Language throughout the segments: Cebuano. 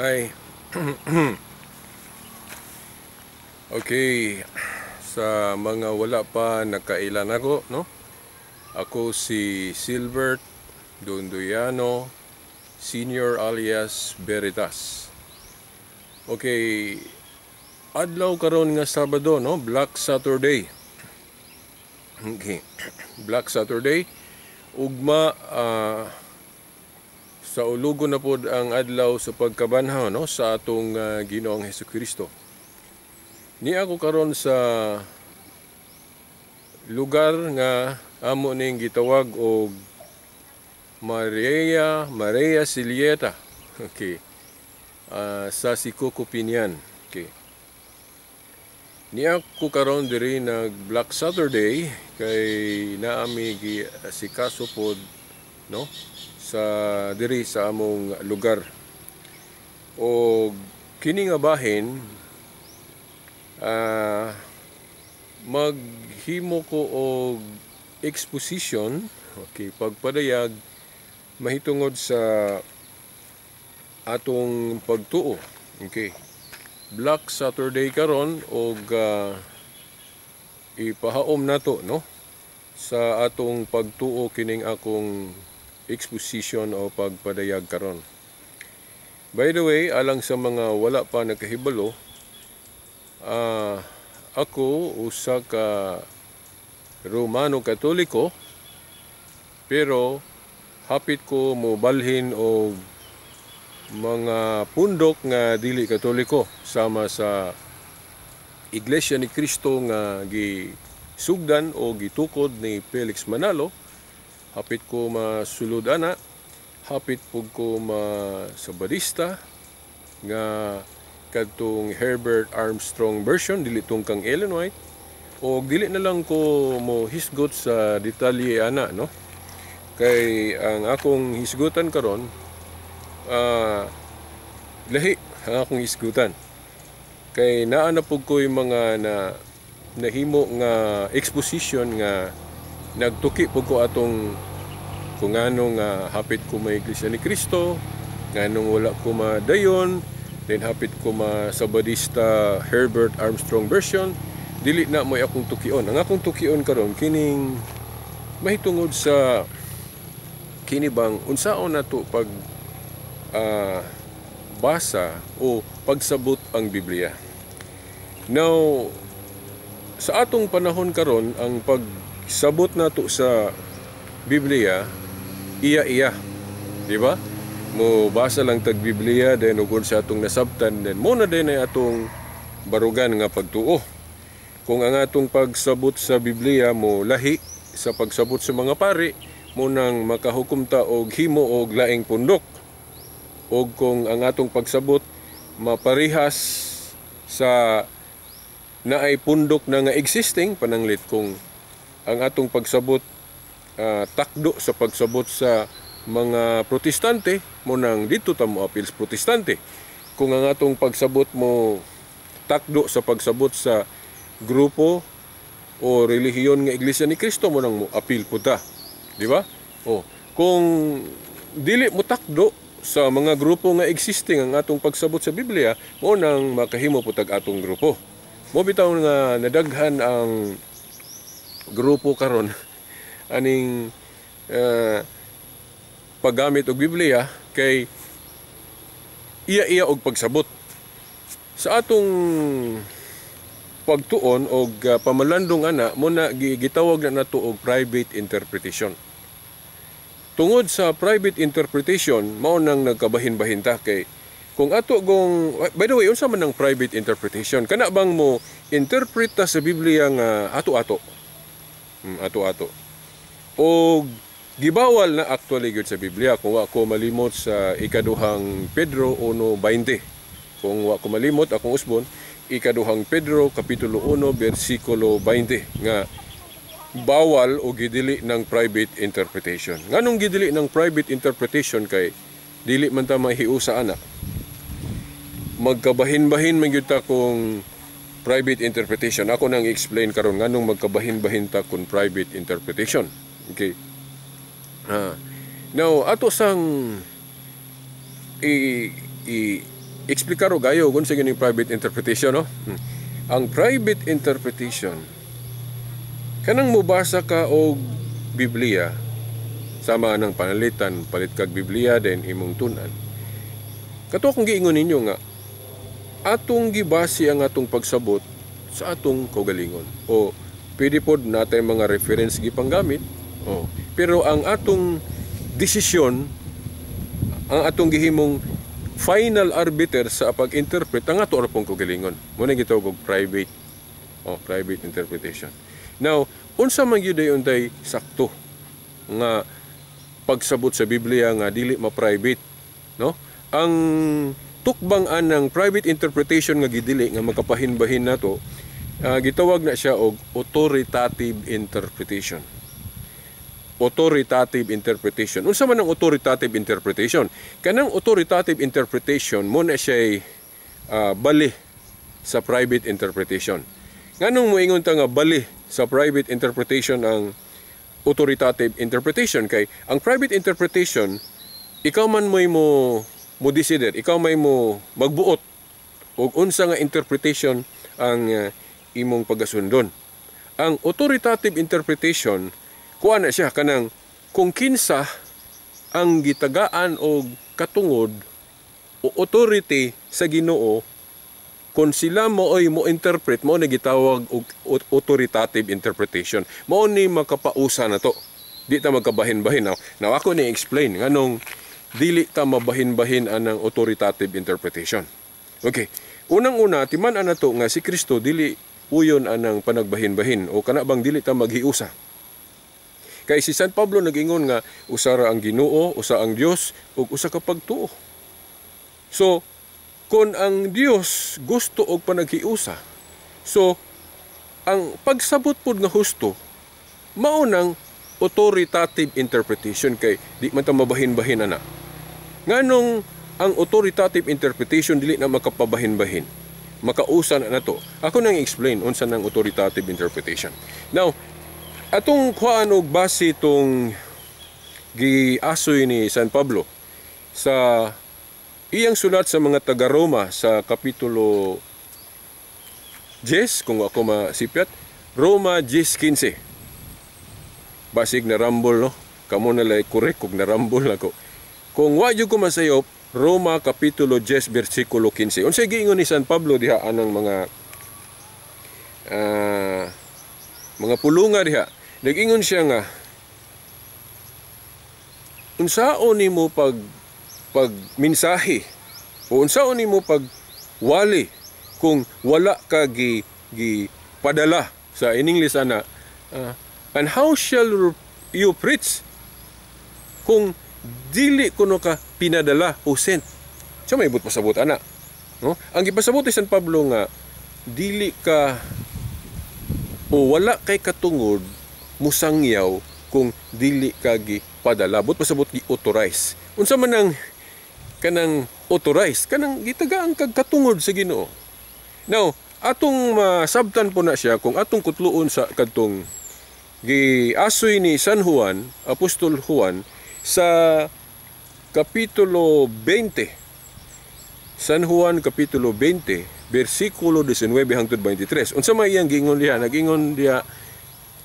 Ay. Okay, sa mga wala pa nakailan ako, no? Ako si Silbert Donduyano Senior alias Veritas. Okay, adlaw karon nga Sabado, no? Black Saturday. Okay. Black Saturday. Ugma sa ulugo na pod ang adlaw sa pagkabanhaw, no, sa atong Ginoong Hesukristo. Ni ako karon sa lugar nga amo ning gitawag og Maria Maria Silieta. Okay. Sa Sikuku Pinian. Okay. Ni ako karon diri nag Black Saturday kay naami gi sikaso pod, no, sa diri sa among lugar. O kini nga bahin, maghimo ko og exposition, okay, pagpadayag mahitungod sa atong pagtuo. Okay. Black Saturday karon og ipahaom nato, no, sa atong pagtuo kining akong exposition o pagpadayag karon. By the way, alang sa mga wala pa nakahibalo, ako usa ka Romano Katoliko, pero hapit ko mobalhin og mga pundok nga dili Katoliko sama sa Iglesia ni Cristo nga gisugdan o gitukod ni Felix Manalo. Hapit ko masulod ana, hapit pug ko masabadista nga kadtong Herbert Armstrong version, dili tong kang Ellen White, o dili na lang ko mo hisgot sa detalye ana, no, kay ang akong hisgutan karon, lahi ang akong hisgutan kay naa na pug ko'y mga na nahimo nga exposition nga nagtuki pug ko atong kung ano nga hapit ko may Iglesia ni Cristo, nganong wala ko madayon, then hapit ko ma Sabadista Herbert Armstrong version. Dili na mo'y akong tukion. Ang akong tukion karon kining mahitungod sa kini bang unsaon nato pag basa o pagsabot ang Biblia. Now, sa atong panahon karon, ang pagsabot nato sa Biblia iya-iya, di ba? Mo basa lang tag Biblia, then ug sa atong nasabtan, then mo na din ay atong barugan nga pagtuo. Kung ang atong pagsabot sa Biblia mo lahi sa pagsabot sa mga pari, mo nang makahukom ta og himo og laing pundok. Og kung ang atong pagsabot maparihas sa naay pundok na nga existing, pananglit kung ang atong pagsabot takdo sa pagsabot sa mga Protestante, mo nang dito ta mo apil sa Protestante. Kung ang atong pagsabot mo takdo sa pagsabot sa grupo o relihiyon nga Iglesia ni Cristo, mo nang mo apil po ta, di ba? O kung dili mo takdo sa mga grupo nga existing ang atong pagsabot sa Biblia, mo nang makahimo po tag atong grupo. Mo bitaw nga nadaghan ang grupo karon aning paggamit og Biblia kay iya-iya og pagsabot. Sa atong pagtuon og pamalandong ana mo na gitawag na nato og private interpretation. Tungod sa private interpretation, mao nang nagkabahin-bahin ta kay kung ato gong, by the way, unsa man ang private interpretation? Kana bang mo interpret ta sa Biblia nga ato-ato? Ato-ato. O gibawal na actually gyud sa Biblia kung wa ko malimot sa Ikaduhang Pedro 1:20. Kung wa ko malimot akong usbon, Ikaduhang Pedro kapitulo 1 bersikulo 20 nga bawal o gidili ng private interpretation. Nganong gidili ng private interpretation? Kay dili man ta mahiusa ana. Magkabahin-bahin man gyud ta kung private interpretation. Ako nang i-explain karon nganong magkabahin-bahin ta kung private interpretation. Okay. Now, ato sang i Eksplikaro gayo kung sa gining private interpretation, no? Ang private interpretation, kanang mubasa ka og Biblia, sama ng panalitan, palit kag Biblia, then imong tun-an. Kato akong giingon ninyo nga, atong gibase ang atong pagsabot sa atong kaugalingon. O pwede pod natay mga reference gipanggamit. O, pero ang atong desisyon, ang atong gihimong final arbiter sa pag-interpret ang ato ra pong kaugalingon. Mao na gitawag og private, oh, private interpretation. Now, unsa man gyud untay sakto nga pagsabot sa Biblia nga dili ma-private, no? Ang tukbang anang private interpretation nga gidili nga makapahinbahin nato, gitawag na siya og authoritative interpretation. Authoritative interpretation. Unsa man ang authoritative interpretation? Kanang authoritative interpretation mo na siya bali sa private interpretation. Nganong moingon ta nga bali sa private interpretation ang authoritative interpretation? Kay ang private interpretation, ikaw man mo'y mo decider, ikaw may mo magbuot og unsa nga interpretation ang imong pagasundon. Ang authoritative interpretation, kuha na siya kanang kung kinsa ang gitagaan og katungod o authority sa Ginoo, kung sila mo ay mo interpret, mo na gitawag og authoritative interpretation. Mao ni makapausa na to. Di ta magkabahin-bahin. Now ako ni explain nganong dili ta mabahin-bahin anang authoritative interpretation. Okay. Unang-una, timan-an nato nga si Kristo dili uyon anang panagbahin-bahin o kana bang dili ta maghiusa. Kay si San Pablo nag-ingon nga usa ra ang Ginoo, usa ang Dios ug usa ka pagtuo. So, kung ang Dios gusto og panaghiusa, so ang pagsabot pod nga husto mao nang authoritative interpretation kay di man ta mabahin-bahin ana. Nganong ang authoritative interpretation dili na makapabahin-bahin? Makausa na nato. Ako nang explain unsa nang authoritative interpretation. Now, atong kuhaan og base itong giasoy ni San Pablo sa iyang sulat sa mga taga-Roma sa kapitulo 10, kung ako masipyat, Roma 10:15. Basig na rambol, no? Kamo na lay correct kung narambol ako. Kung wa ko masayop, Roma kapitulo 10 bersikulo 15. Unsay giingon ni San Pablo diha anang mga pulunga diha? Nag-ingon siya nga unsaon nimo pag mensahe o unsaon nimo pag wali kung wala ka gi padala? Sa in English ana, "And how shall you preach kung dili kuno ka pinadala o sent?" So may but pasabot ana, no? Ang gipasabot ni San Pablo nga dili ka o wala kay katungod musangyaw kung dili ka gipadala. But pasabot gi authorize. Unsa man ang kanang authorize? Kanang gitagaan kag katungod sa Ginoo. Now, atong masabtan po na siya kung atong kutluon sa kadtong giasoy ni San Juan, Apostol Juan, sa kapitulo 20. San Juan kapitulo 20, bersikulo 19 hangtod 23. Unsa may iyang giingon diha? Nagingon diha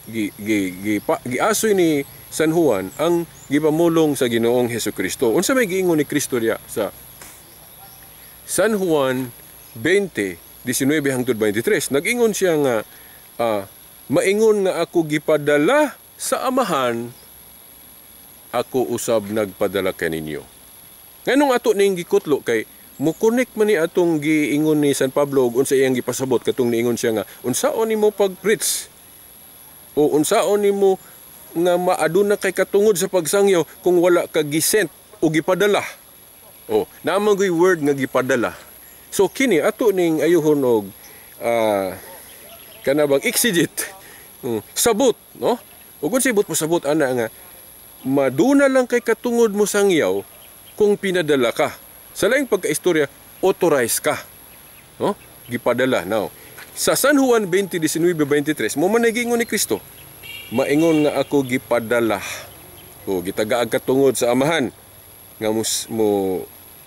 gi, gi, gi, pa, giasoy ni San Juan ang gipamulong sa Ginoong Hesukristo. Unsa may giingon ni Kristo diha sa San Juan 20, 19 hangtod 23? Nag-ingon siya nga maingon nga ako gipadala sa Amahan, ako usab nagpadala kaninyo. Nganong ato ning gikutlo? Kay mo-connect man ni atong giingon ni San Pablo ug unsa iyang gipasabot katong niingon siya nga unsaon nimo pag-preach o unsaon nimo nga maaduna kay katungod sa pagsangyaw kung wala ka gisent o gipadala. O, naa man goy word nga gipadala. So kini ato ning ayuhon og kana bang exegete. Sabot, no? Ug unsay but pasabot ana nga maduna lang kay katungod mo sangyaw kung pinadala ka. Sa laing pagkaistorya, authorized ka. No? Gipadala. Now, sa San Juan 20:19-23, mo man ni Kristo, maingon nga ako gipadala o gitagaag katungod sa Amahan nga mo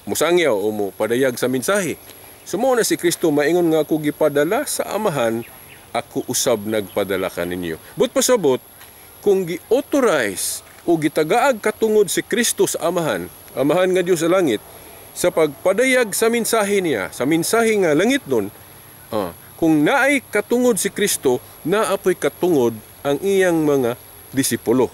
musangyaw o mo padayag sa mensahe. So mao na si Kristo maingon nga ako gipadala sa Amahan, ako usab nagpadala kaninyo. But pasabot, kung gi-authorize o gitagaag katungod si Kristo sa Amahan, Amahan nga Dios sa langit, sa pagpadayag sa mensahe niya, sa mensahe nga langit nun, kung naay katungod si Kristo, naapoy katungod ang iyang mga disipulo.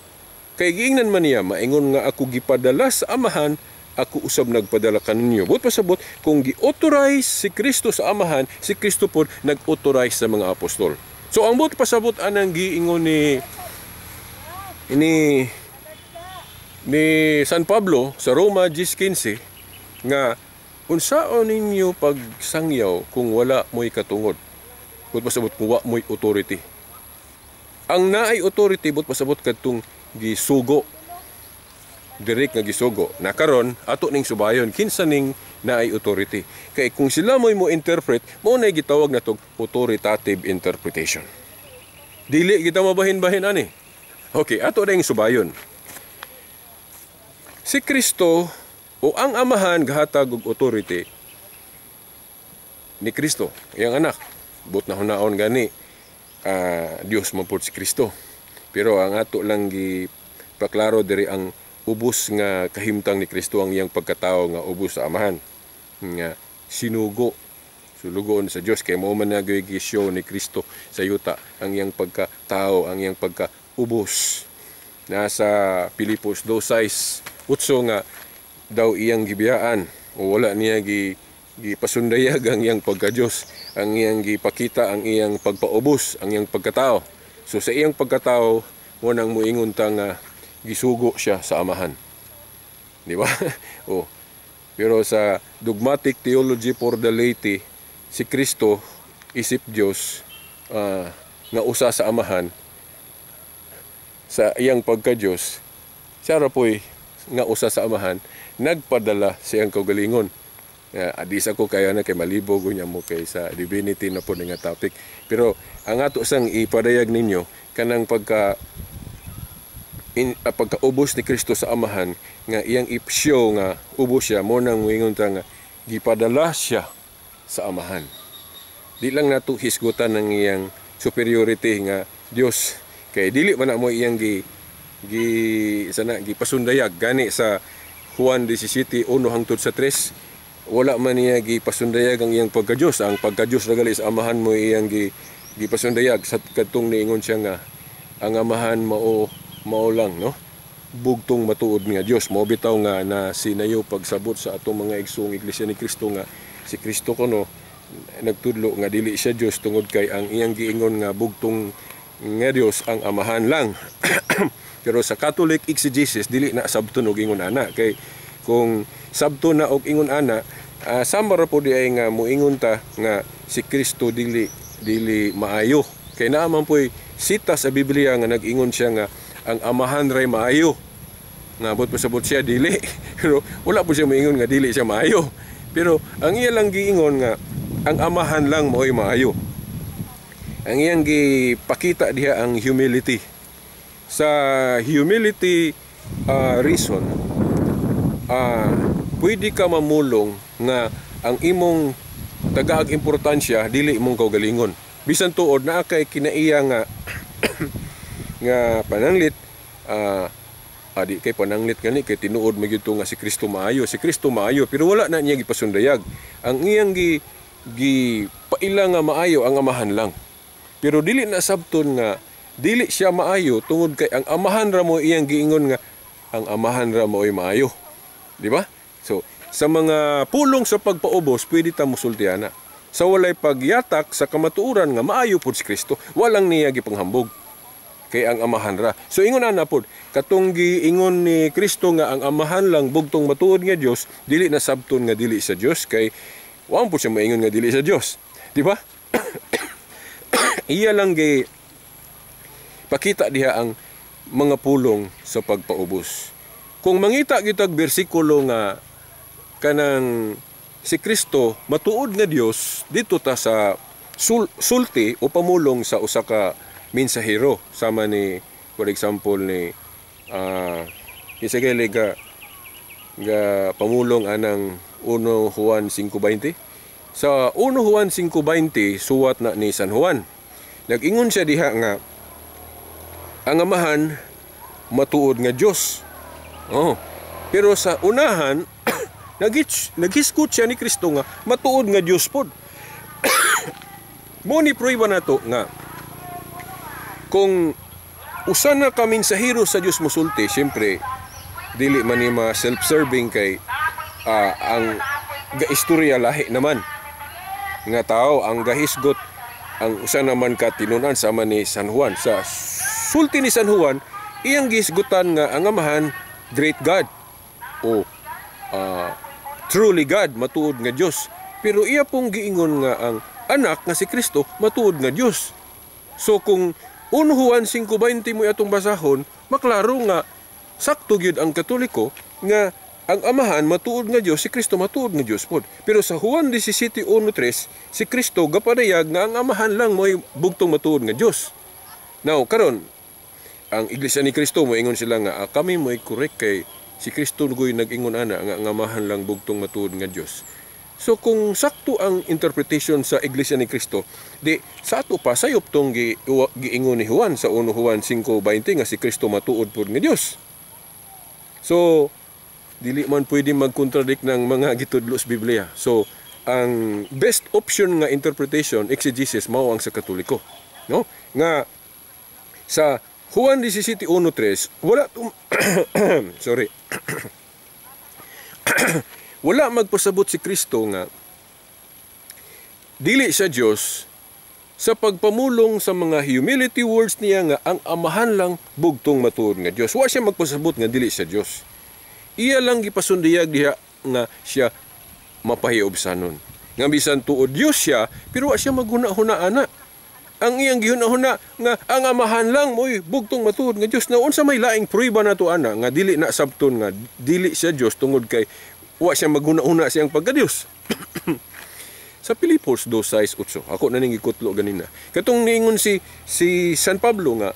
Kay giingnan man niya, maingon nga ako gipadala sa Amahan, ako usab nagpadala kaninyo. But pasabot, kung gi-authorize si Kristo sa Amahan, si Kristo pod nag-authorize sa mga apostol. So ang but pasabot anang giingon ni San Pablo sa Roma 10:15 nga unsaon ninyo pagsangyaw kung wala mo'y katungod? But pasabot, kung wa mo'y authority. Ang naay authority, but pasabot, kadtong gisugo, direct nga gisugo. Na karon ato ning subayon kinsa ning naay authority. Kay kung sila mo'y mo interpret, mao nay gitawag natog authoritative interpretation. Dili kita mabahin-bahin ani. Okay, ato ning subayon. Si Kristo o ang Amahan gahatag og authority ni Kristo, iyang anak. But na hunaon gani, Dios man pud si Kristo. Pero ang ato lang gi paklaro diri ang ubos nga kahimtang ni Kristo, ang iyang pagkatao nga ubos sa Amahan nga sinugo, sulugoon sa Dios, kay mao man na gi-show ni Kristo sa yuta ang iyang pagkatao, ang iyang pagkaubos. Nasa Pilipos 2:6-8 nga daw iyang gibiyaan o wala niya gipasundayag ang iyang pagka-Diyos, ang iyang gipakita ang iyang pagpaubos, ang iyang pagkatao. So sa iyang pagkatao, mo nang muingon ta nga gisugo siya sa Amahan. Di ba? Oh. Pero sa dogmatic theology for the laity, si Kristo isip Dios, nga usa sa Amahan sa iyang pagka-Dios, siya ra po'y nga usa sa Amahan, nagpadala sa iyang kaugalingon. Adis ako kaya na kay malibog unya mo kay sa divinity na po nga topic. Pero ang ato sang ipadayag ninyo kanang pagkaubos ni Kristo sa Amahan nga iyang i-show nga ubos siya, mo nang moingon ta nga gipadala siya sa Amahan. Di lang nato hisgutan ang iyang superiority nga Dios, kay dili man na mo iyang gi gi sana gipasundayag. Gani sa Juan 17:1 hangtod sa 3, wala man niya gipasundayag ang iyang pagka-Dios. Ang pagka-Dios ra gali sa Amahan mo iyang gipasundayag sa kadtong niingon siya nga ang Amahan mao mao lang, no, bugtong matuod nga Dios. Mao bitaw nga na sinayo pagsabot sa atong mga igsoong Iglesia ni Cristo nga si Kristo kuno nagtudlo nga dili siya Dios tungod kay ang iyang giingon nga bugtong nga Dios ang Amahan lang. Pero sa Catholic exegesis, dili na sabton og ingon ana, kay kung sabton na og ingon ana, sama ra po di ay nga muingon ta nga si Kristo dili dili maayo, kay naa man po'y sita sa Biblia nga nag-ingon siya nga ang Amahan ray maayo. Nabot pasabot siya dili, pero wala po siya moingon nga dili siya maayo, pero ang iya lang giingon nga ang Amahan lang mao'y maayo. Ang iyang gipakita diha ang humility. Sa humility reason, pwede ka mamulong nga ang imong tagaag importansya dili imong kaugalingon, bisan tuod naa kay kinaiya nga nga pananglit, adi kay pananglit gani, kay tinuod man gyud nga si Kristo maayo, si Kristo maayo, pero wala na niya gipasundayag. Ang iyang gi gi paila nga maayo ang Amahan lang, pero dili na sabton nga dili siya maayo tungod kay ang Amahan ra mo iyang giingon nga ang Amahan ra mo'y maayo. Di ba? So sa mga pulong sa pagpaubos, pwede ta musulti ana sa walay pagyatak sa kamatuoran nga maayo pud si Kristo. Walang niya gipanghambog kay ang Amahan ra. So ingon ana pod, katong giingon ni Kristo nga ang Amahan lang bugtong matuod nga Dios, dili na sabton nga dili sa Dios, kay wa po siya maingon nga dili sa Dios. Di ba? Iya lang gi pakita diha ang mga pulong sa pagpaubos. Kung mangita gitag bersikulo nga kanang si Kristo matuod nga Dios, dito ta sa sulti o pamulong sa usa ka mensahero, sama ni, for example, ni kinsa gali ga ga pamulong anang 1 Juan 5:20. Sa 1 Juan 5:20, suwat na ni San Juan. Nag-ingon siya diha nga ang Amahan matuod nga Dios. Oh. Pero sa unahan, naghisgot siya ni Kristo nga matuod nga Dios pod. Mo ni prueba nato nga kung usa na ka mensahero sa Dios mosulti, syempre dili man ni ma self-serving kay ang gaistorya lahi naman nga tao ang gahisgot, ang usa naman ka tinunan sama ni San Juan. Sa sulti ni San Juan, iyang gihisgutan nga ang Amahan great God o truly God, matuod nga Dios. Pero iya pong giingon nga ang anak nga si Kristo matuod nga Dios. So kung 1 Juan 5:20 mo atong basahon, maklaro nga sakto gyud ang Katoliko nga ang Amahan matuod nga Dios, si Kristo matuod nga Dios pod. Pero sa Juan 17:1-3, si Kristo gapadayag nga ang Amahan lang mo'y bugtong matuod nga Dios. Now karon, ang Iglesia ni Kristo moingon sila nga kami mo'y correct kay si Kristo goy nag-ingon ana nga ang Amahan lang bugtong matuod nga Dios. So kung sakto ang interpretation sa Iglesia ni Kristo, di sa ato pa sayop tong giingon ni Juan sa 1 Juan 5:20 nga si Kristo matuod pod nga Dios. So dili man pwede mag-contradict ng mga gitudlo sa Biblia. So ang best option nga interpretation, exegesis, mao ang sa Katoliko, no? Nga sa Juan 17:1-3, wala sorry. Wala magpasabot si Kristo nga dili siya Dios sa pagpamulong sa mga humility words niya nga ang Amahan lang bugtong matuod nga Dios. Wa siya magpasabot nga dili siya Dios. Iya lang gipasundiyag diha nga siya mapahiobsanon. Nga bisan tuod Dios siya, pero wa siya maghuna-huna ana. Ang iyang gihuna-huna nga ang Amahan lang mo'y bugtong matuod nga Dios. Na unsa may laing prueba nato ana nga dili na sabton nga dili siya Dios tungod kay wa siya maghuna-huna siyang pagka-Dios? Sa Pilipos 2:6-8, ako na ning gikutlo ganina. Katong niingon si San Pablo nga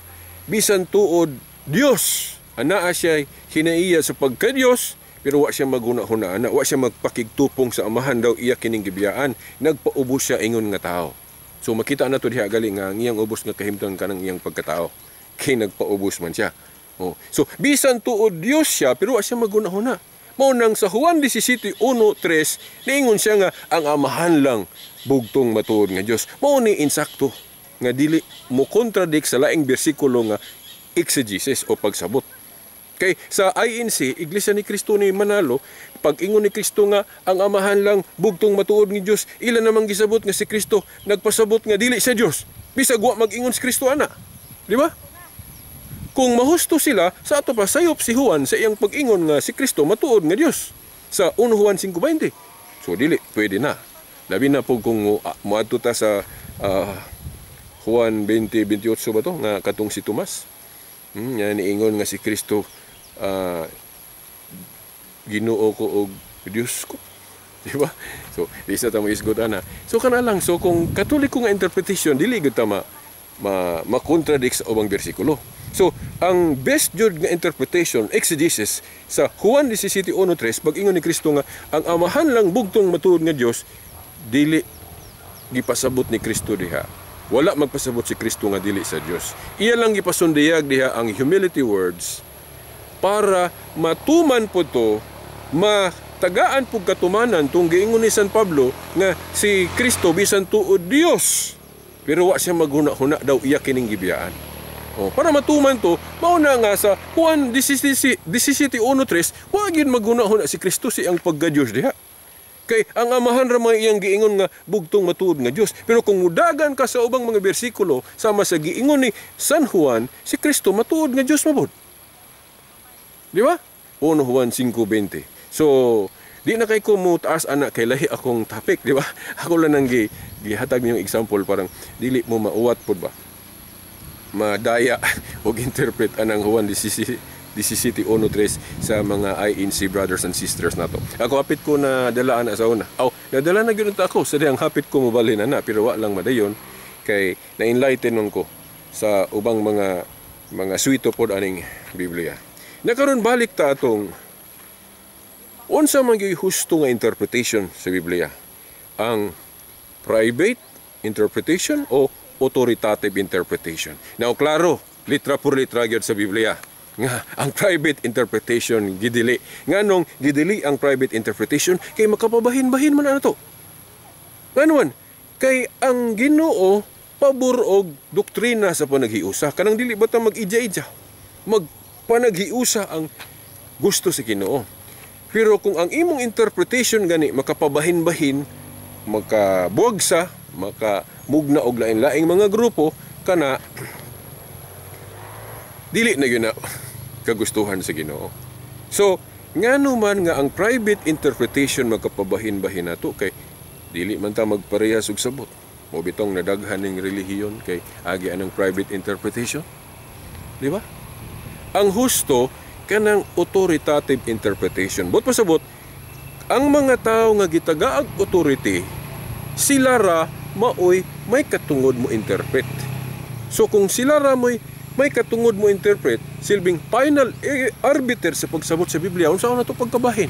bisan tuod Dios, anaa siya hinaiya sa pagka-Dios, pero wa siya maghuna-huna ana, wa siya magpakigtupong sa Amahan daw iya kining gibiyaan. Nagpaubos siya ingon nga tao. So makita na to diha gali nga ang iyang ubos nga kahimtang kanang iyang pagkatao. Kay nagpaubos man siya. Oh. So bisan tuod Dios siya, pero wa siya maghuna-huna. Mao nang sa Juan 17:1-3, niingon siya nga ang Amahan lang bugtong matuod nga Dios. Mao ni insakto nga dili mo contradict sa laing bersikulo nga exegesis o pagsabot. Kay sa INC, Iglesia ni Cristo ni Manalo, pag ingon ni Kristo nga ang Amahan lang bugtong matuod ni Dios, ila namang gisabot nga si Kristo nagpasabot nga dili sa Dios. Bisag wa mag-ingon si Kristo ana. Di ba? Kung mahusto sila, sa ato pa sayop si Juan sa iyang pag-ingon nga si Kristo matuod nga Dios sa 1 Juan 5:20. So dili pwede na. Labi na po kung moadto ta sa Juan 20:28 ba to nga katong si Tomas. Yan niingon nga si Kristo Ginoo ko og Dios ko. Di ba? So di sa ta mo isgot ana. So kana lang, so kung Katoliko nga interpretation, dili gud ta ma-contradict sa ubang bersikulo. So ang best jud nga interpretation, exegesis sa Juan 17:1-3, pag-ingon ni Kristo nga ang Amahan lang bugtong matuod nga Dios, dili gipasabot ni Kristo diha. Wala magpasabot si Kristo nga dili sa Dios. Iya lang gipasundiyag diha ang humility words para matuman po to, matagaan po katumanan tong giingon ni San Pablo nga si Kristo bisan tuod Dios, pero wa siya maghuna-huna daw iya kining gibiyaan. O, para matuman to, mao na nga sa Juan 17:1-3, wa gyud maghuna-huna si Kristo siyang pagka-Dios diha. Kay ang Amahan ra may iyang giingon nga bugtong matuod nga Dios. Pero kung mudagan ka sa ubang mga bersikulo sama sa giingon ni San Juan, si Kristo matuod nga Dios mabud. Di ba? 1 Juan 5:20. So di na kay ko mo taas ana kay lahi akong topic, di ba? Ako lang nang gihatag niyong example parang dili mo mauwat pod ba. Madaya og interpret anang Juan 17:1-3 sa mga INC brothers and sisters nato. Ako hapit ko na dala ana sa una. Aw, nadala na gyud ako sa diyang hapit ko mobalhin ana, pero wa lang madayon kay na-enlighten man ko sa ubang mga suwito pod aning Biblia. Nakaron balik ta atong Unsa man gyud husto nga interpretation sa Biblia? Ang private interpretation o authoritative interpretation? Now, klaro, litra por litra gyud sa Biblia nga ang private interpretation gidili. Nganong gidili ang private interpretation? Kay makapabahin-bahin man ana to. Ngano man? Kay ang Ginoo pabor og doktrina sa panaghiusa. Kanang dili ba ta mag-ija-ija? Magpanaghiusa ang gusto sa Ginoo. Pero kung ang imong interpretation gani makapabahin-bahin, makabuwagsa, makamugna og lain-laing mga grupo, kana dili na gyud na kagustuhan sa Ginoo. So, ngano man nga ang private interpretation makapabahin-bahin nato kay dili man ta magparehas og sabot? Mo bitong nadaghan ning relihiyon kay agi anang private interpretation. Di ba? Ang husto kanang authoritative interpretation. Buot pasabot, ang mga tao nga gitagaag authority, sila ra maoy may katungod mo interpret. So kung sila ra mo'y may katungod mo interpret, silbing final arbiter sa pagsabot sa Biblia, unsa na to pagkabahin?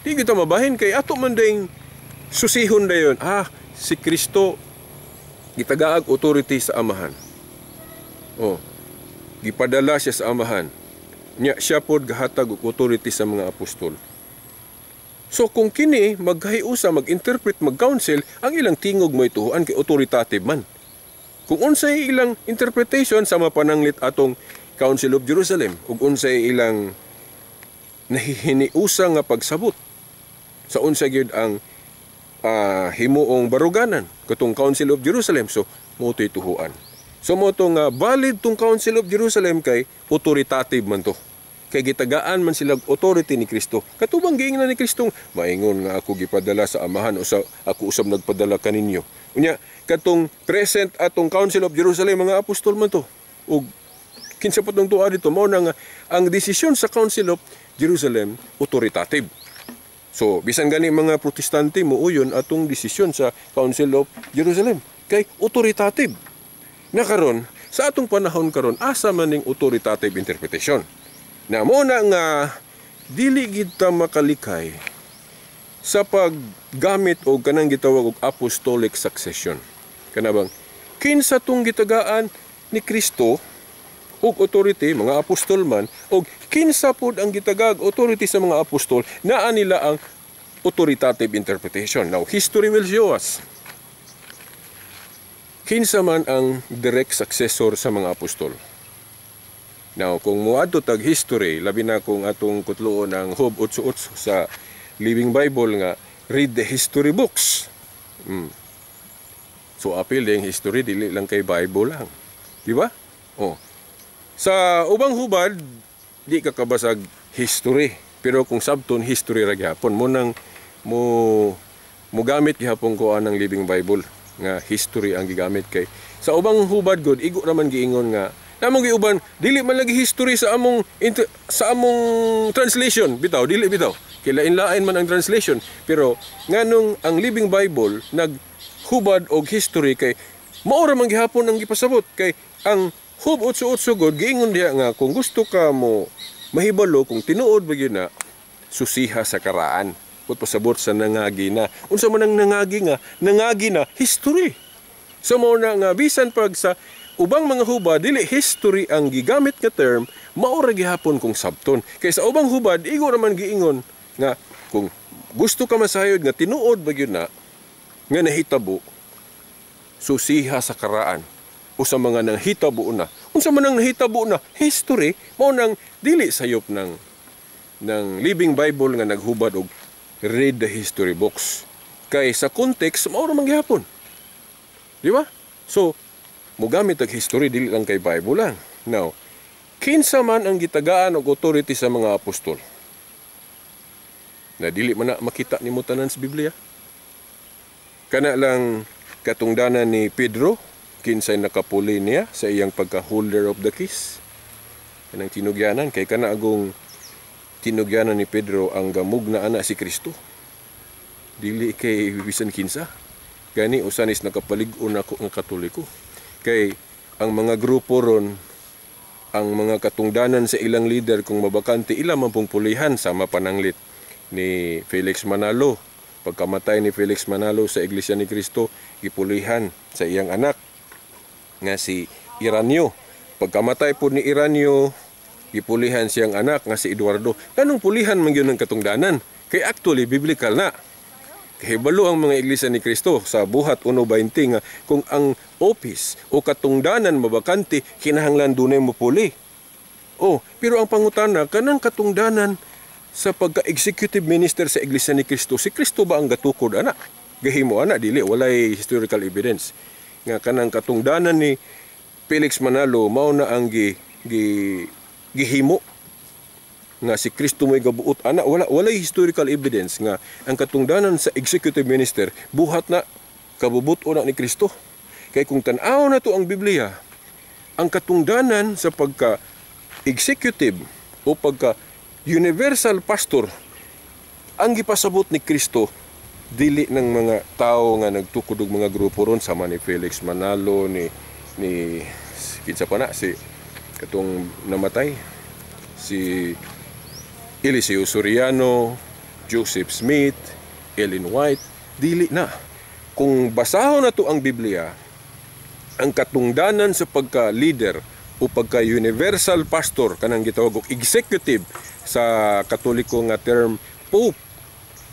Di kita mabahin kay ato man ding susihon dayon. Ah, si Kristo gitagaag authority sa Amahan. Oh, gipadala siya sa Amahan. Nya siya pod gahatag og authority sa mga apostol. So kung kini maghiusa, mag-interpret, mag-counsel, ang ilang tingog mo'y tuhuan kay authoritative man. Kung unsay ilang interpretation sama pananglit atong Council of Jerusalem ug unsay ilang nahihiniusa nga pagsabot sa unsa gyud ang himuong baruganan katong Council of Jerusalem, so mo to'y tuhuan. So mo to nga valid tong Council of Jerusalem kay authoritative man to. Kay gitagaan man sila authority ni Kristo. Katubang giingnan ni Kristo, "Maingon nga ako gipadala sa Amahan o sa ako usab nagpadala kaninyo." Unya katong present atong Council of Jerusalem, mga apostol man to. Ug kinsa pa tong tuwa dito, mao na nga ang desisyon sa Council of Jerusalem authoritative. So bisan gani mga Protestante mo uyon atong desisyon sa Council of Jerusalem kay authoritative. Na karon sa atong panahon karon, asa man ning authoritative interpretation? Na mo na nga dili gid ta makalikay sa paggamit og kanang gitawag og apostolic succession. Kana bang kinsa tong gitagaan ni Kristo og authority, mga apostol man, og kinsa pod ang gitagaag authority sa mga apostol, naa nila ang authoritative interpretation? Now, history will show us. Kinsa man ang direct successor sa mga apostol? Now, kung muadto tag history, labi na kung atong kutluon ang Job 8.8 sa Living Bible nga read the history books. So apil ding history, dili lang kay Bible lang. Di ba? Oh. Sa ubang hubad, di ka kabasag history. Pero kung sabton, history ra gyapon. Mo nang mo mogamit gihapon ko anang Living Bible nga history ang gigamit kay sa ubang hubad god igo raman giingon nga namong giuban dili man lagi history sa among translation. Bitaw, dili bitaw kay lain-lain man ang translation, pero nganong ang Living Bible naghubad og history kay mao ra man gihapon ang gipasabot, kay ang Job 8.8 god giingon diha nga kung gusto ka mo mahibalo kung tinuod ba gyud na, susiha sa karaan. Kung pasabot sa nangagi na. Unsa man ang nangagi nga? Nangagi na history. So mao na nga bisan pag sa ubang mga hubad dili history ang gigamit nga term, mao ra gihapon kung sabton. Kay sa ubang hubad igo ra man giingon nga kung gusto ka masayod nga tinuod ba gyud na nga nahitabo, susiha sa karaan o sa mga nanghitabo na. Unsa man ang nahitabo na? History. Mao nang dili sayop ng Living Bible nga naghubad og read the history books. Kay sa context mao ra man gihapon. Di ba? So mogamit og history, dili lang kay Bible lang. Now, kinsa man ang gitagaan og authority sa mga apostol? Na dili man na makita nimo tanan sa Biblia. Kana lang katungdanan ni Pedro, kinsay nakapuli niya sa iyang pagka-holder of the keys. Kanang tinugyanan, kay kana agong tinugyanan ni Pedro ang gamugna ana si Kristo. Dili kay bisan kinsa. Gani usanis nakapalig-on ako nga Katoliko. Kay ang mga grupo ron Ang mga katungdanan sa ilang leader, kung mabakante, ila man pong pulihan, sama pananglit ni Felix Manalo. Pagkamatay ni Felix Manalo sa Iglesia ni Cristo, gipulihan sa iyang anak nga si Iranio. Pagkamatay po ni Iranio, gipulihan siyang anak nga si Eduardo. Kanong pulihan man gyud ng katungdanan? Kay actually biblical na. Kahibalo ang mga Iglesia ni Cristo sa Buhat 1:20 nga kung ang office o katungdanan mabakante, kinahanglan dunay mopuli. Oh, pero ang pangutana, kanang katungdanan sa pagka-executive minister sa Iglesia ni Cristo, si Cristo ba ang gatukod ana? Gahimo ana? Dili, walay historical evidence nga kanang katungdanan ni Felix Manalo mao na ang gi, gi gihimo nga si Kristo mo'y gabuot ana. Wala, walay historical evidence nga ang katungdanan sa executive minister buhat na kabubut na ni Kristo. Kay kung tan-aw na to ang Biblia, ang katungdanan sa pagka executive o pagka universal pastor ang gipasabot ni Kristo, dili ng mga tao nga nagtukod og mga grupo ron sama ni Felix Manalo, ni kinsa pa na, si katong namatay, si Eliseo Soriano, Joseph Smith, Ellen White, dili na. Kung basahon na to ang Biblia, ang katungdanan sa pagka-leader o pagka-universal pastor, kanang gitawag og executive sa Katoliko nga term, Pope,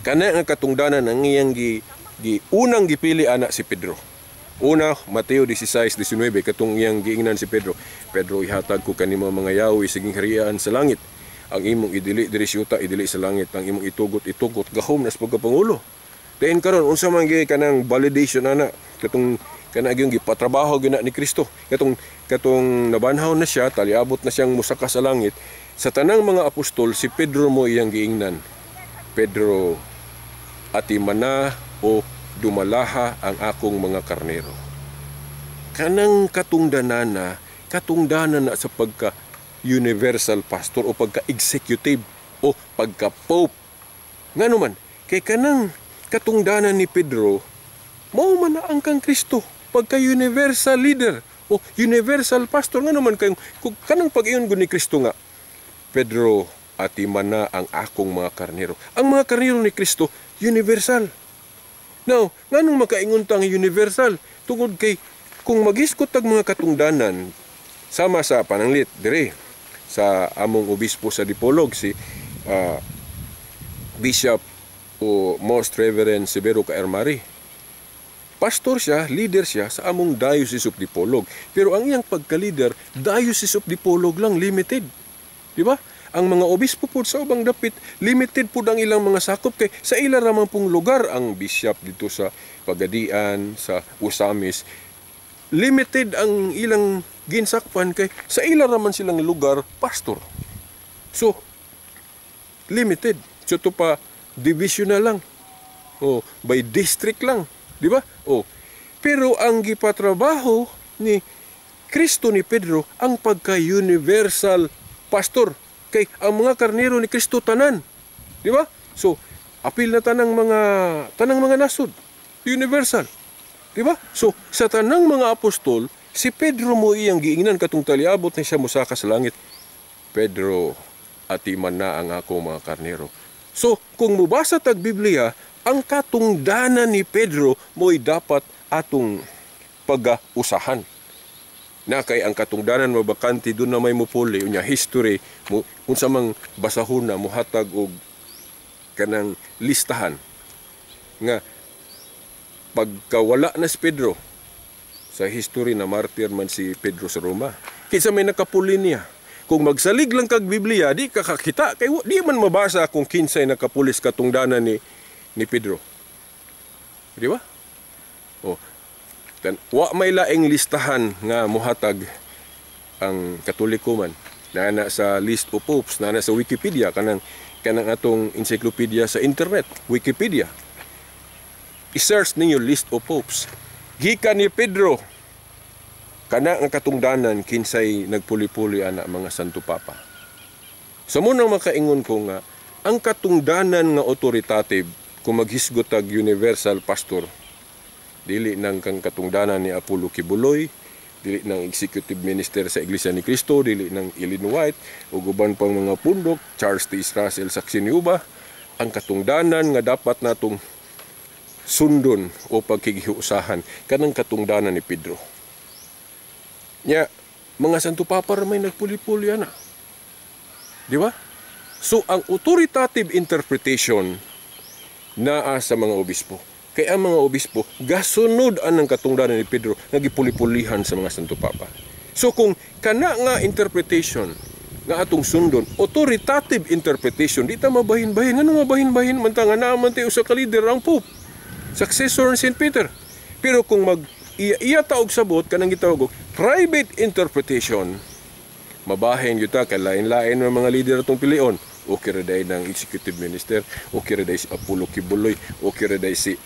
kana nga katungdanan ang iyang gi, gi unang gipili ana si Pedro. Una, Mateo 16:19, katong iyang giingnan si Pedro, "Pedro, ihatag ko kanimo mga yawi sa gingharian sa langit. Ang imong idili diri sa yuta, idili sa langit. Ang imong itugot, itugot." Gahom na sa pagkapangulo. Dayon karon, unsa man gyud kanang validation ana? Katong kana gyud gipatrabaho gyud na ni Kristo. Katong nabanhaw na siya, taliabot na siyang musaka sa langit. Sa tanang mga apostol, si Pedro mo iyang giingnan. "Pedro, atimana o dumalaha ang akong mga karnero." Kanang katungdanana, katungdanan na sa pagka universal pastor o pagka-executive o pagka-pope. Ngano man, kay kanang katungdanan ni Pedro, mao man na ang kang Kristo, pagka-universal leader o universal pastor. Ngano man, kay kanang pag-iyon gud ni Kristo nga, "Pedro, atiman na ang akong mga karnero." Ang mga karnero ni Kristo, universal. Now, nganong makaingon ta ang universal? Tungod kay kung magisgot tag mga katungdanan, sama sa pananglit dire sa among obispo sa Dipolog, si Bishop o Most Reverend Severo Caermari. Pastor siya, leader siya sa among Diocese of Dipolog. Pero ang iyang pagka-leader, Diocese of Dipolog lang, limited. Di ba? Ang mga obispo po sa ubang dapit, limited po ang ilang mga sakop kay sa ila ramang pong lugar. Ang bishop dito sa Pagadian, sa Ozamiz, limited ang ilang ginsakpan kay sa ila raman silang lugar pastor. So limited. So to pa divisional lang. O by district lang, di ba? O pero ang gipatrabaho ni Kristo ni Pedro ang pagka-universal pastor kay ang mga karnero ni Kristo tanan. Di ba? So apil na tanang mga nasod. Universal. Di ba? So sa tanang mga apostol, si Pedro mo iyang giingnan katong taliabot na siya mosaka sa langit. "Pedro, atiman na ang ako mga karnero." So, kung mubasa tag Biblia, ang katungdanan ni Pedro mo'y dapat atong pag-usahan. Na kay ang katungdanan mabakante, doon na may mupuli, unya history mo, unsa mang basahon na muhatag og kanang listahan nga pagkawala na si Pedro sa history, na martyr man si Pedro sa Roma. Kinsa may nakapuli niya? Kung magsalig lang kag Biblia, di ka kakita kay di man mabasa kung kinsay nakapulis katungdanan ni Pedro. Di ba? Oh. Tan, wa may laing listahan nga muhatag ang Katoliko man. Naa sa list of popes, naa sa Wikipedia, kanang atong encyclopedia sa internet, Wikipedia. I-search ninyo list of popes. Gikan ni Pedro, kana nga katungdanan, kinsay nagpuli-puli ana, mga Santo Papa? Sa so, munang makaingon ko nga ang katungdanan nga authoritative kung maghisgot tag universal pastor, dili nang kang katungdanan ni Apollo Quiboloy, dili Dili nang executive minister sa Iglesia ni Cristo, dili nang Ellen White ug uban pang mga pundok, Charles T. Russell, saksi ni Uba. Ang katungdanan nga dapat natong sundon o pagkigihusahan, kanang katungdanan ni Pedro. Nya mga Santo Papa ra may nagpuli-puli ana. Di ba? So ang authoritative interpretation naa sa mga obispo. Kay ang mga obispo gasunod anang katungdanan ni Pedro nga gipuli-pulihan sa mga Santo Papa. So kung kana nga interpretation nga atong sundon, authoritative interpretation, di ta mabahin-bahin. Ngano mabahin-bahin man ta nga naa man tay usa ka leader, ang Pope, successor ni St. Peter? Pero kung mag iya, iya ta og sabot kanang gitawag og private interpretation, mabahin gyud ta kay lain-lain ng mga leader atong pilion. Okay ra day ng executive minister, okay ra day si Apollo Quiboloy, okay ra day si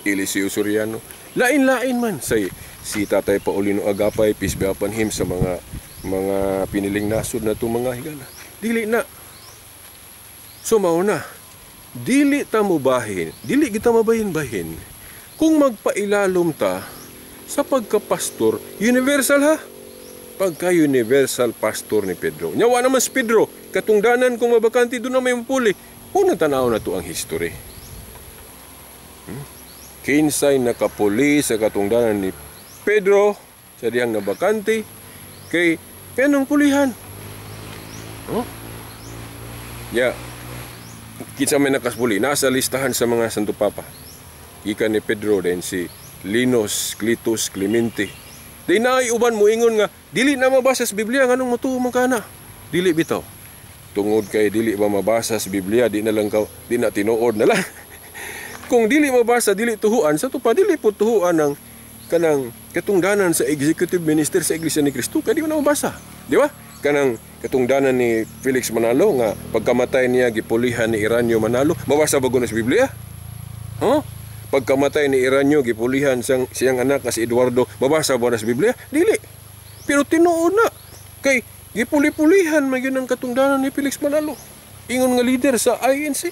Eliseo Soriano. Lain-lain man say si Tatay Paulino Agapay, peace be upon him, sa mga piniling nasod na itong mga higala. Dili na. So mao na. Dili ta mobahin, dili kita mabahin-bahin kung magpailalom ta sa pagkapastor universal, ha. Pagka-universal pastor ni Pedro. Nya wa naman si Pedro, katungdanan kung mabakante doon na may mapuli. Unang tanaw na to ang history. Kinsay nakapuli sa katungdanan ni Pedro sa dihang nabakante, kay kanong pulihan? Oh? Ya, kinsa may nakaspuli, nasa listahan sa mga Santo Papa. Gikan ni Pedro din si Linus, Cletus, Clemente. Di na uban mo ingon nga dili na mabasa sa Biblia, nganong motuo man kana? Dili bitaw. Tungod kay dili ba mabasa sa Biblia, di na lang ka, di na tinuod na lang. Kung dili mabasa, dili tuhuan, sa pa dili po tuhuan ang kanang katungdanan sa executive minister sa Iglesia ni Cristo kay di mo na mabasa. Di ba? Kanang katungdanan ni Felix Manalo nga pagkamatay niya gipulihan ni Iranio Manalo, mabasa ba sa Biblia? Huh? Pagkamatay ni Iranio, gipulihan siyang anak nga si Eduardo, mabasa ba na sa Biblia? Dili. Pero tinuod na. Kay gipuli-pulihan man yun ang katungdanan ni Felix Manalo. Ingon nga leader sa INC.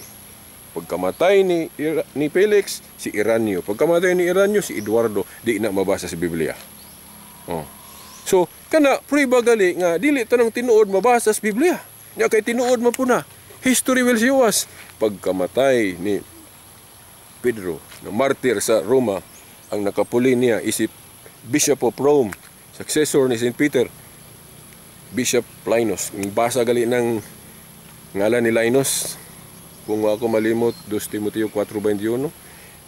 Pagkamatay ni Felix, si Iranio. Pagkamatay ni Iranio, si Eduardo, di na mabasa sa Biblia. Oh. So, kana prueba gali nga dili tanang tinuod mabasa sa Biblia. Nya kay tinuod man po na. History will show us. Pagkamatay ni Pedro, na martir sa Roma, ang nakapuli niya isip Bishop of Rome, successor ni St. Peter, Bishop Linus. Ang basa gali ng ngalan ni Linus, kung ako malimot, 2 Timoteo 4:21.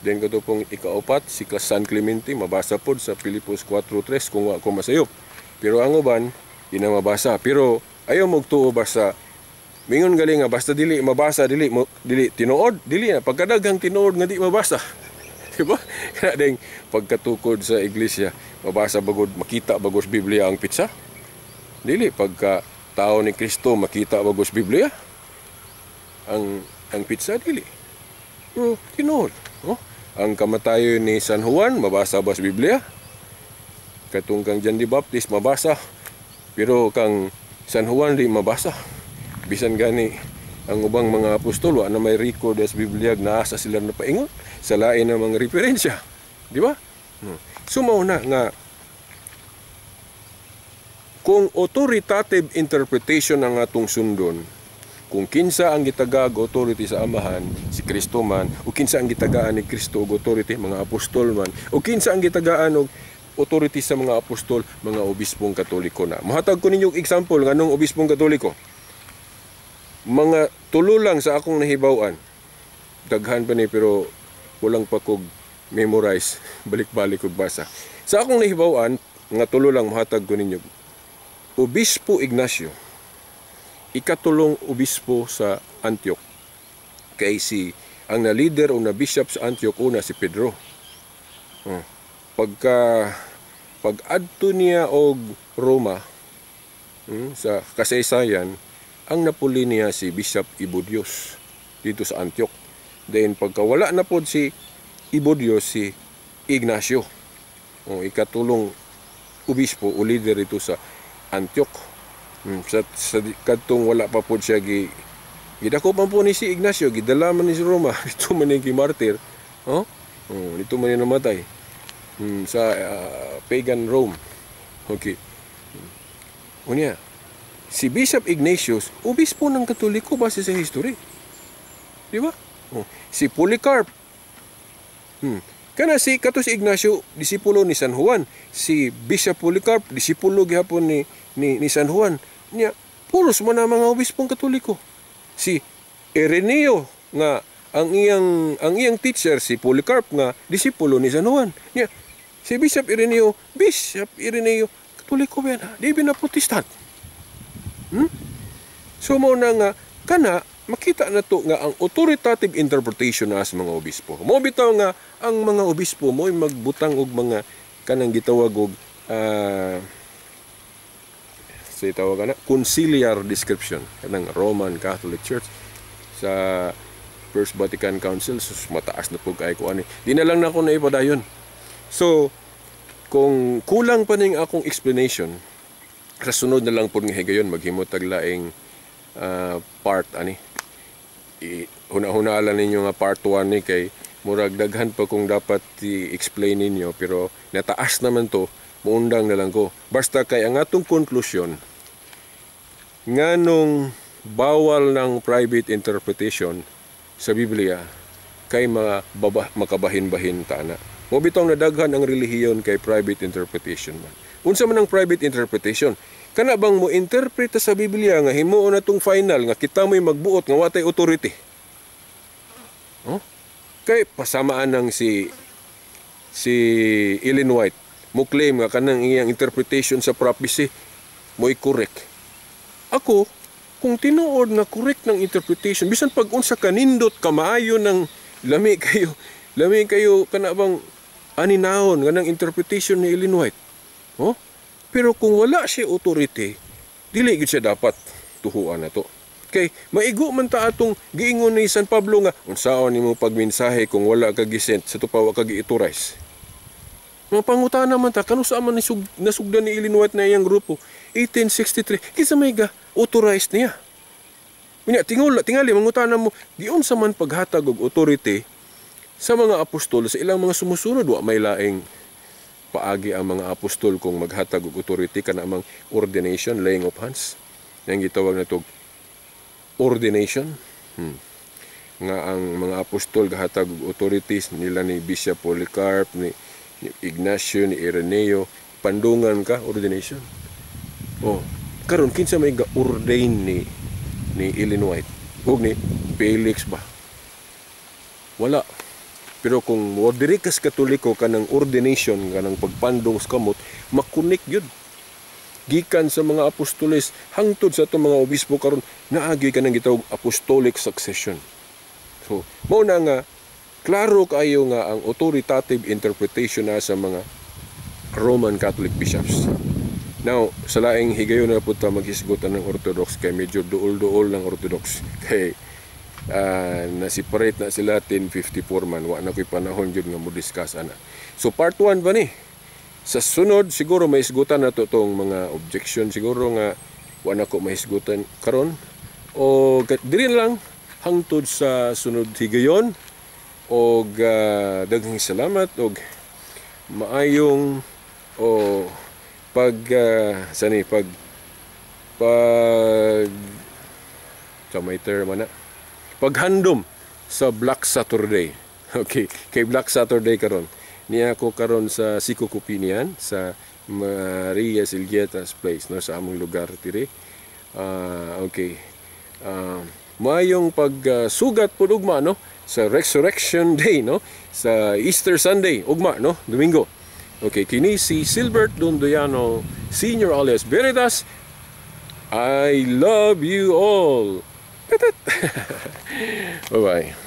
Then kato pong ikaapat, si San Clemente, mabasa pod sa Filipos 4:3 kung ako masayop. Pero ang uban, di na mabasa. Pero ayaw magtuo basta mingon gali nga basta dili mabasa, dili mo, dili tinuod, dili na pagkadaghang tinuod nga di mabasa. Di ba? Kana ding pagkatukod sa iglesia, mabasa bagod, makita bagos Biblia ang pizza. Dili pagka tao ni Kristo makita bagos Biblia ang pizza, dili. Pero tinuod, oh? Ang kamatayon ni San Juan mabasa ba sa Biblia? Katong kang John the Baptist mabasa, pero kang San Juan di mabasa. Bisan gani ang ubang mga apostol wa na may record sa Biblia, naasa sila na paingon sa lain ng mga referensya, di ba? So mao na nga kung authoritative interpretation ang atong sundon, kung kinsa ang gitagaag authority sa Amahan, si Kristo man, o kinsa ang gitagaan ni Kristo og authority, mga apostol man, o kinsa ang gitagaan og authority sa mga apostol, mga obispong Katoliko na. Mohatag ko ninyo og example nganong obispong Katoliko. Mga tulo lang sa akong nahibaw-an. Daghan pa ni pero walang pa kog memorize, balik-balik kog basa. Sa akong nahibaw-an, nga tulo lang mohatag ko ninyo. Obispo Ignacio, ikatulong obispo sa Antioch. Kay si ang na leader o na bishop sa Antioch una si Pedro. Oh. Pagka pag-adto niya og Roma, sa kasaysayan, ang napuli niya si Bishop Ibodios dito sa Antioch. Then pagka wala na pod si Ibodios, si Ignacio, o ikatulong obispo o leader ito sa Antioch. Sa kadtong wala pa pod siya gidako pa po ni si Ignacio, gidala man ni si Roma, dito man ni martir, oh? Oh, dito man ni namatay. Sa pagan Rome. Okay. Unya, si Bishop Ignatius, obispo ng Katoliko base sa history. Di ba? Oh. Si Polycarp. Kana si kato si Ignacio, disipulo ni San Juan. Si Bishop Polycarp, disipulo gihapon ni San Juan. Nya, puros man ang mga obispong Katoliko. Si Ireneo nga ang iyang teacher si Polycarp nga disipulo ni San Juan. Nya, si Bishop Ireneo, Katoliko ba yan? Di ba na Protestant? So mao na nga kana makita na to nga ang authoritative interpretation na sa mga obispo. Mo bitaw nga ang mga obispo mo magbutang og mga kanang gitawag og sa tawag na conciliar description kanang Roman Catholic Church sa First Vatican Council. Sus, mataas na pud kay ko ani. Di na lang nako na ipadayon. So kung kulang pa ning akong explanation, sa sunod na lang pud nga higayon maghimo tag laing part ani. Huna-hunala ninyo nga part 1 ni kay murag daghan pa kung dapat i-explain ninyo, pero nataas naman to, muundang na lang ko. Basta kay ang atong konklusyon, nganong bawal ng private interpretation sa Biblia, kay makabahin-bahin ta na. Mo bitong nadaghan ang relihiyon kay private interpretation man. Unsa man ang private interpretation? Kana bang mo interpreta sa Biblia nga himuon na tong final nga kita mo'y magbuot nga watay authority? Oh? Kay pasamaan ng si Ellen White mo claim nga kanang iyang interpretation sa prophecy mo'y correct. Ako, kung tinuod nga correct ng interpretation, bisan pag unsa kanindot kamaayo ng lami kayo kana bang aninahon nga ng interpretation ni Ellen White. Oh? Pero kung wala siya authority, dili gid siya dapat tuhuan na to. Kay maigo man ta atong giingon ni San Pablo nga unsaon nimo pagmensahe kung wala ka gisent sa tupa wa ka gi-authorize. Mga pangutana man ta kanu sa man nasugdan ni Ellen White na iyang grupo 1863, kinsa may ga authorized niya? Unya tingol tingali mangutana mo, giunsa man paghatag og authority sa mga apostol sa ilang mga sumusunod? Wa may laing paagi ang mga apostol kung maghatag og authority, kana amang ordination, laying of hands yang gitawag na to, ordination. Nga ang mga apostol gahatag og authorities nila ni Bishop Polycarp, ni Ignacio, ni Ireneo, pandungan ka, ordination. Oh, karon kinsa may ga-ordain ni Ellen White ug ni Felix ba? Wala. Pero kung mo diri kas Katoliko, kanang ordination, kanang pagpandong sa kamot, makunik gyud. Gikan sa mga apostoles hangtod sa atong mga obispo karon, naagi kanang gitawag apostolic succession. So, mao na nga klaro kaayo nga ang authoritative interpretation na sa mga Roman Catholic bishops. Now, sa laing higayon na pud ta maghisgutan ng Orthodox kay medyo duol-duol ng Orthodox. Kay na-separate na sila 1054 man, wa na ko'y panahon jud nga mo discuss ana. So part 1 ba ni? Sa sunod siguro mahisgutan na to tong mga objection siguro nga wa na ko mahisgutan karon. O diri na lang hangtod sa sunod higayon og daghang salamat og maayong o pag sani pag pag sa may term ana, paghandom sa Black Saturday. Okay, kay Black Saturday karon. Niya ako karon sa Sikukupinian sa Maria Silgueta's place, no, sa among lugar diri. Okay. Maayong pagsugat pud ugma, no, sa Resurrection Day, no, sa Easter Sunday ugma, no, Domingo. Okay, kini si Silbert Dondoyano Senior alias Veritas. I love you all. Bye-bye.